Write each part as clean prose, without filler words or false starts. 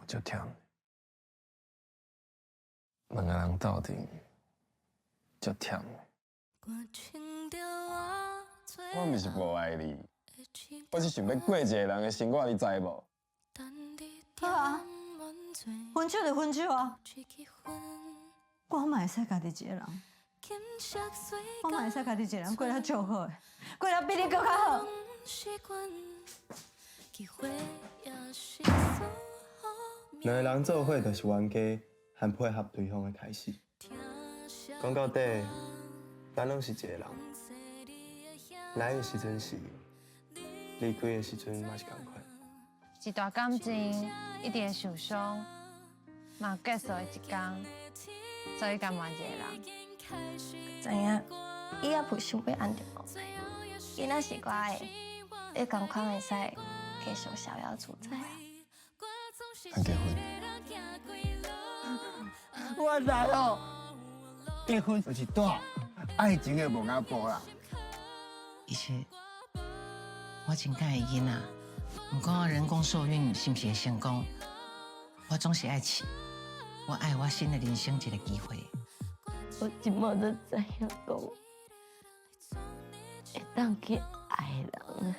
足忝，兩個人鬥陣足忝。我毋是無愛你，我是想欲過一個人的生活，你知無？好啊，分手就分手啊！我嘛會使家己一個人，我嘛會使家己一個人過得足好的，過得比你閣較好。兩個人做伙就是冤家和配合對方的開始。講到底，咱攏是一個人。來的時陣是，離開的時陣嘛是仝款。一段感情一定會受傷，嘛有結束的一天，所以甘願一個人。知影，伊也無想欲按著我，伊若是我的，伊仝款會使繼續逍遙自在啊。咱結婚。我知哦，結婚就是帶愛情的墓仔布啦。其實我真佮意囡仔，毋管人工受孕是毋是會成功，我總是愛試。我愛我新的人生一個機會。我這擺才知影講，會當去愛人，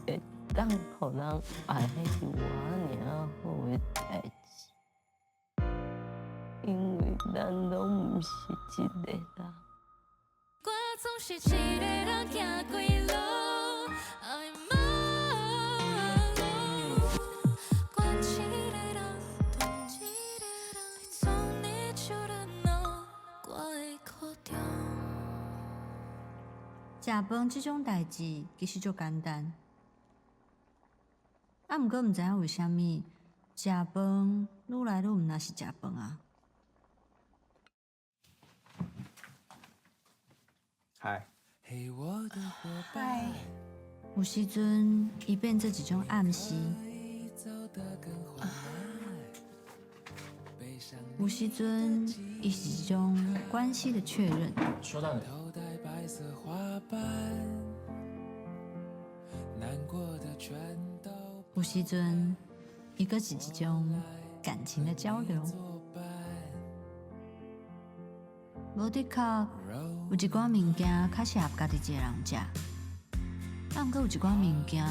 會當予人愛是偌爾好的代誌，因為咱攏毋是一個人。我總是一個人行歸路，I'm alone。管一個人等，愛從你手來拿我的苦衷。食飯這種代誌其實足簡單，啊，毋過毋知影為啥物，食飯愈來愈毋若是食飯啊。嗨。嗨。有時陣，伊變做一種暗示；有時陣，伊是一種關係的確認。說到哪？有時陣，伊閣是一種感情的交流。無的確，有一寡物件較適合家己一個人食，啊，毋過有一寡物件，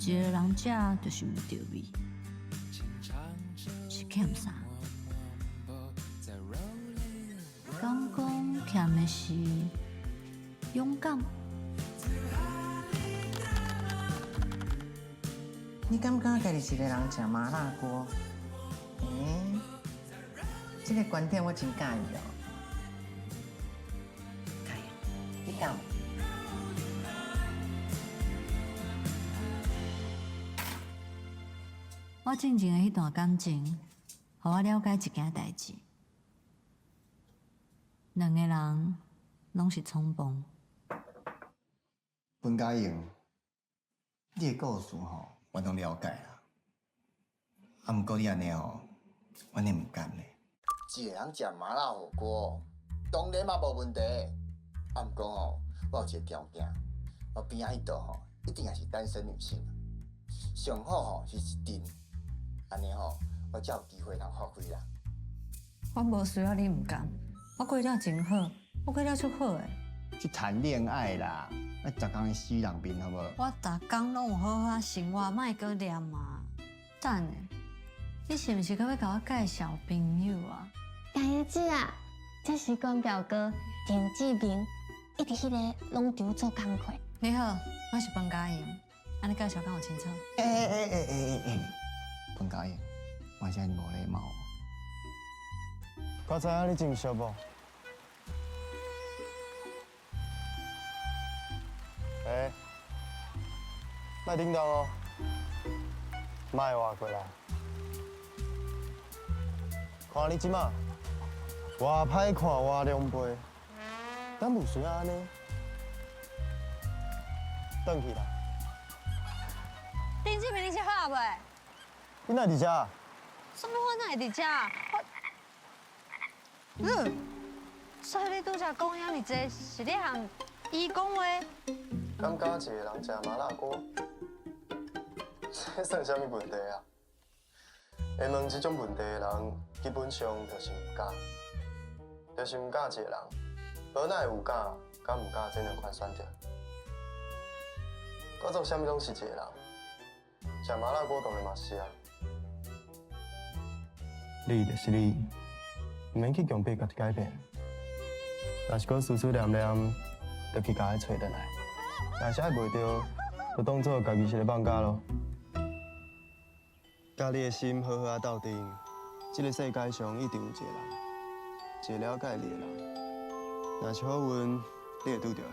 一個人食就是毋著味，是欠啥？敢講欠的是勇敢？你敢不敢家己一個人食麻辣鍋？欸，這個觀點我真佮意哦。你敢？我進前的彼段感情，予我了解一件代誌：兩個人攏是衝動。彭佳瑩，你的故事吼，我攏了解啦。啊，毋過你按呢吼，阮會毋甘咧。一個人食麻辣火鍋，當然嘛無問題。啊，毋過吼，我有一個條件，我邊仔彼桌吼，一定也是單身女性，上好吼是一陣，按呢吼，我才有機會通發揮啦。我無需要你毋甘，我過了真好，我過了足好的。去談戀愛啦，啊，逐工死人面好無？我逐工攏有好好生活，莫閣念啊。等下，你是毋是閣欲共我介紹朋友啊？大爺子啊，這是阮表哥陳志明，伊佇彼個農場做工課。你好，我是彭佳瑩，按呢介紹敢有清楚？欸欸欸欸欸欸，彭佳瑩，我遮爾無禮貌。我知影你真熟無？欸，莫叮當哦，莫活過來。看你這馬，偌歹看，偌狼狽，敢有需要按呢？轉去啦。丁志明，你食好未？你哪佇遮？啥物我哪會佇遮？我，所以你拄才講遐爾濟，是咧和伊講話？敢敢一個人食麻辣鍋？這算啥物問題啊？会问這種問題的人，基本上就是毋敢，就是毋敢一個人。無哪會有敢，佮毋敢這兩款選擇。我做啥物攏是一個人，食麻辣鍋當然嘛是啊。你就是你，毋免去強迫家己改變。若是閣思思念念，就去共伊揣轉來。若是愛袂著，就當做家己是咧放假囉。共你的心好好仔鬥陣，這个世界上一定有一個人，一個了解你的人。若是好運，你會拄著的。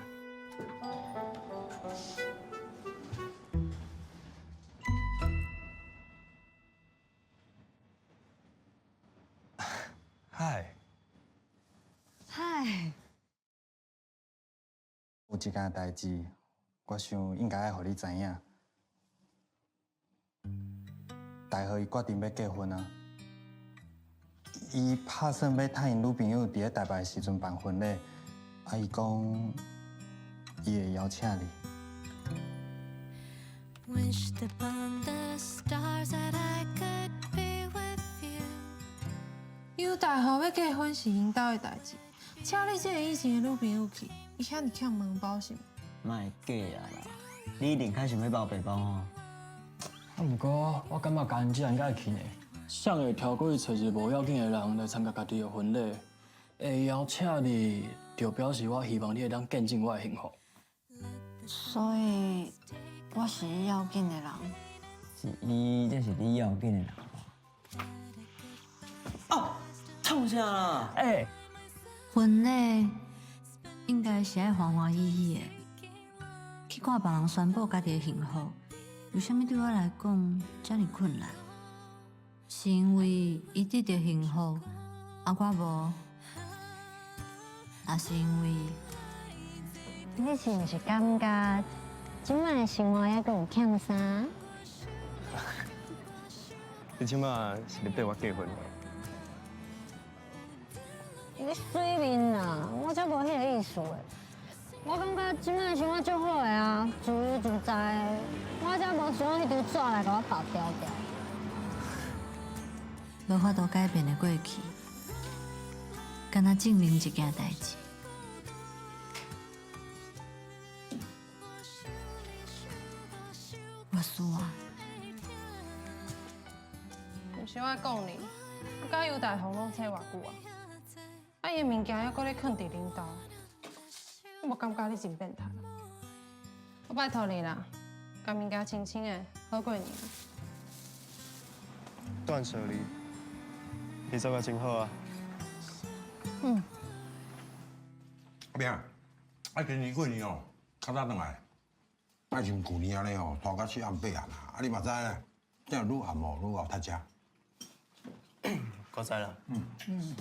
嗨。嗨。有一件代誌，我想應該愛予你知影。大和伊決定欲結婚啊！伊拍算欲趁𪜶女朋友佇咧台北的時陣辦婚禮，啊，伊講伊會邀請你。 Wished upon the stars that I could be with you. 尤大和欲結婚是𪜶兜的代誌，請你這个以前的女朋友去，伊遐爾欠門包是毋？莫假啊啦！你一定較想欲包白包吼。啊，毋過我感覺家己這應該會去呢。誰會跳過去揣一個無要緊的人來參加家己的婚禮？會邀請你，就表示我希望你會當見證我的幸福。所以我是伊要緊的人。是伊，才是你要緊的人。哦，創啥啦？欸，婚禮應該是愛歡歡喜喜的，去看別人宣布家己的幸福，為啥物對我來講遮爾困難？是因為伊得著幸福，啊我無，抑是因為你是毋是感覺這擺的生活猶閣有欠啥？你這馬是咧綴我結婚？你媠面啦，我才無彼个意思的。我感覺這擺的生活足好的啊，自由自在的，我才無想用彼張紙來共我綁牢牢。無法度改變的過去，敢若證明一件代誌。我輸啊！毋是我講你，你佮尤大雄攏找偌久啊？啊，伊的物件猶閣咧囥佇恁兜，你無感覺你真變態？我拜託你啦，共物件清清的，好過年。斷捨離，你做甲真好啊！嗯。阿明，啊，今年過年哦，較早轉來，啊像舊年按呢吼，拖到七暗八暗啊，啊你嘛知咧，這樣愈暗哦愈𠢕讀食。我知啦。嗯。嗯。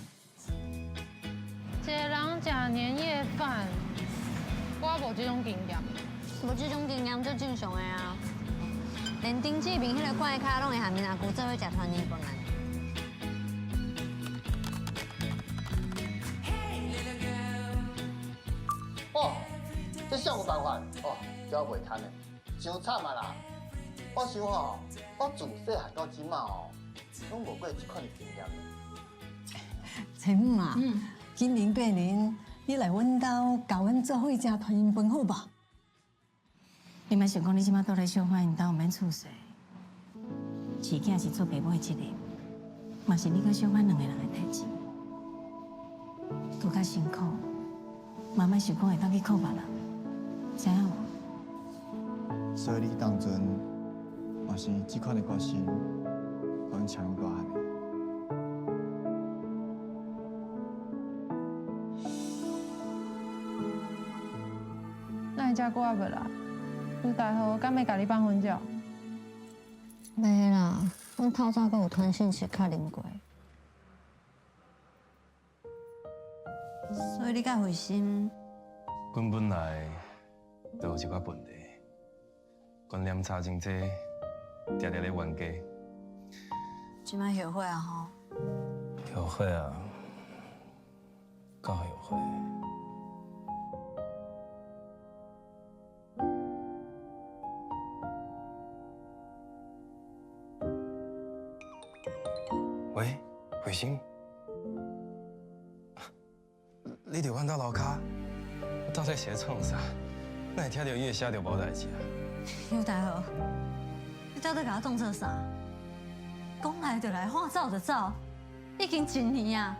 一個人食年夜飯，我無這種經驗。無這種經驗足正常的啊。連丁志明彼个怪咖攏會和𪜶阿舅做伙食團圓飯啊。哦，這啥有辦法？哦，這我袂堪的，傷慘啊啦！我想吼，我自細漢到這馬哦，攏無過這款的經驗。陳母啊，今年過年你來阮兜，共阮做伙食團圓飯好無？你莫想講你這馬住咧小花𪜶兜，毋免厝勢。飼囝是做爸母的責任，嘛是你佮小花兩個人的代誌。拄較辛苦，嘛莫想講會當去靠別人，知影無？所以你當陣嘛是這款的決心，予阮請阮大漢的。哪會遮久猶未來？尤大和敢欲共你放婚照？袂啦，阮透早閣有傳訊息確認過。所以你佮慧心，阮本來就有一寡問題，觀念差真濟，定定咧冤家。這擺後悔啊吼？後悔啊，夠後悔。喂，慧心，你伫阮兜楼跤，到底是咧创啥？哪会听著伊的声就无代志啊？尤大和，你到底共我当做啥？讲来就来，话走就走，已经一年啊！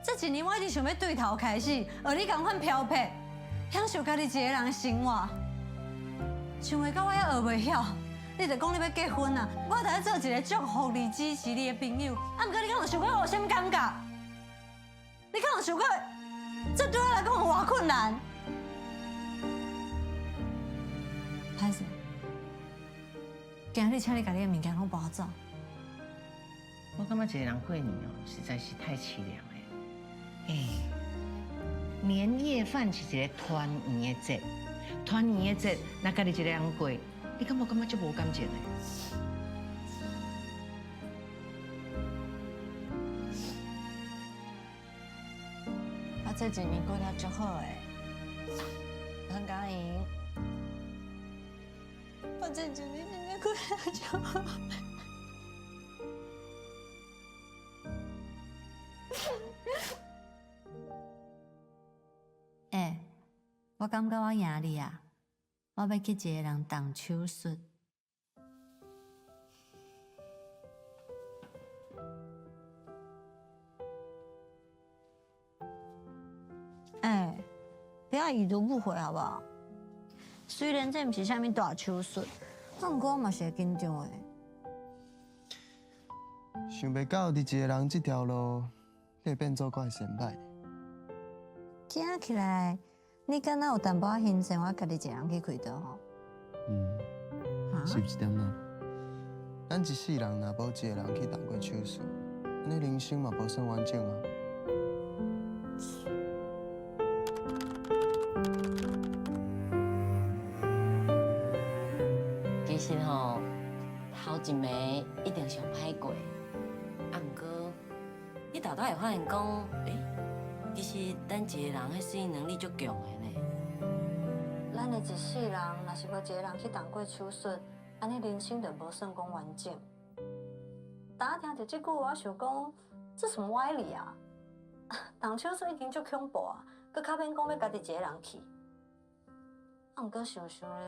这一年我一直想欲对头开始，学你仝款飘撇，享受家己一个人的生活。想袂到我犹学袂晓，你就讲你欲结婚啊！我著爱做一个祝福你、支持你的朋友。啊，毋过你敢有想过我有啥物感觉？你敢有想过，这对我来讲有偌困难？歹势，今日请你共你的物件攏搬走。我感觉一个人过年哦，实在是太凄凉的。欸，年夜饭是一个团圆的节，团圆的节，若家己一个人过，你敢无感觉足无感情的？我这一年过得足好的，很感恩。我这一年真正过得足好。欸，我感觉我赢你啊！我欲去一个人动手术。欸，不要已读不回好不好？虽然这毋是啥物大手术，啊，毋过我嘛是会紧张的。想袂到伫一个人这条路，你会变做我的先輩。听起来，你敢若有淡薄仔欣羡我家己一个人去开刀吼？嗯，是毋是点仔？咱一世人若无一个人去动过手术，按呢人生嘛无算完整啊。其实吼，头一暝一定上歹过，啊，毋过你沓沓会发现讲，欸，其实咱一个人彼适应能力足强的呢。咱的一世人，若是无一个人去动过手术，按呢人生就无算讲完整。当仔听著这句话，我想讲，这什么歪理啊？动手术已经足恐怖啊，阁较免讲欲家己一个人去。啊，毋过想想咧，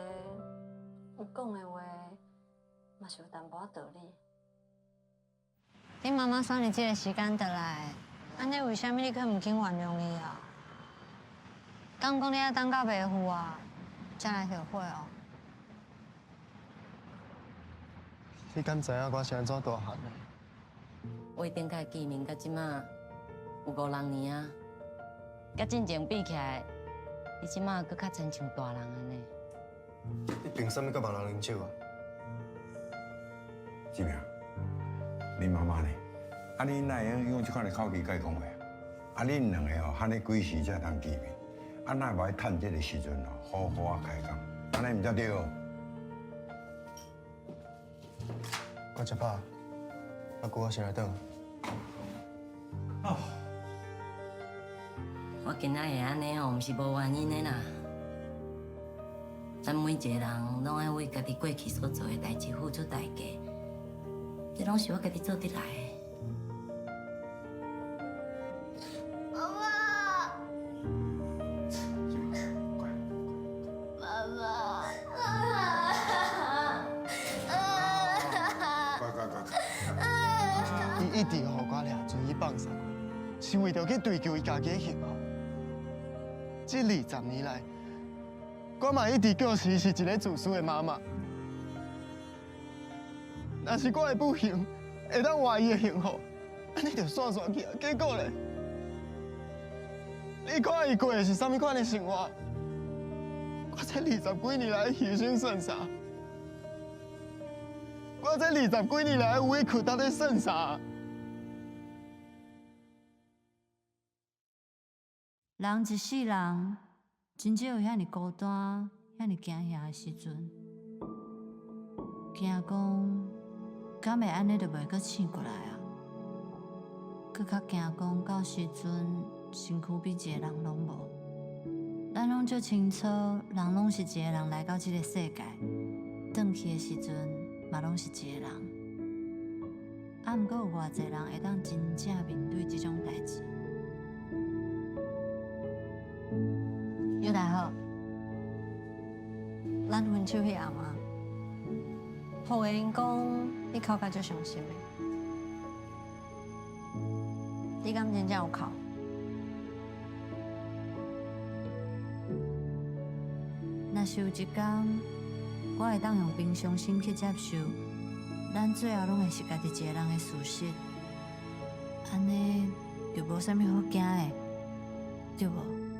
伊讲的话嘛是有淡薄仔道理。你妈妈送你这个时间转来，按呢为啥物你阁毋肯原谅伊啊？敢讲你爱等到袂赴啊，才来后悔哦？你敢知影我是按怎大汉的？我顶摆见面到这马有五六年啊，佮进前比起来，你这马阁较亲像大人按呢。你凭啥物佮别人啉酒啊？志明，你妈妈呢？啊，你哪会用这款的口气共伊讲话？啊，恁两个哦，按呢几时才通见面？啊，哪会无爱趁这个时阵哦，好好仔开讲，按呢毋才对？我食饱，阿舅我先来转。哦。我今仔会按呢吼，毋是无原因的啦。咱每一个人拢爱为家己过去所做的代志付出代价，这拢是我家己做得来的。妈妈，妈妈，乖乖乖。伊一直予我掠船去放捒，是为著去追求伊家己的幸福。这20年来，我嘛一直叫伊是一个自私的妈妈。若是我的不幸会当换伊的幸福，按呢就煞煞去啊。结果咧，你看伊过的是啥物款的生活？我这20几年来牺牲算啥？我这20几年来委屈到底算啥？人一世人，真少有遐尔孤单、遐尔惊吓的时阵，惊讲敢会按呢就袂阁醒过来啊？阁较惊讲到时阵身躯边一个人拢无。咱拢足清楚，人拢是一个人来到这个世界，转去的时阵嘛拢是一个人。啊，毋過有偌濟人會當真正面對這種代誌？尤大好，咱分手彼暗啊，胡英講你哭甲足傷心的，你敢真正有哭？若是有一天，我會當用平常心去接受，咱最後攏會是家己一個人的事實，按呢就無啥物好驚的，對無？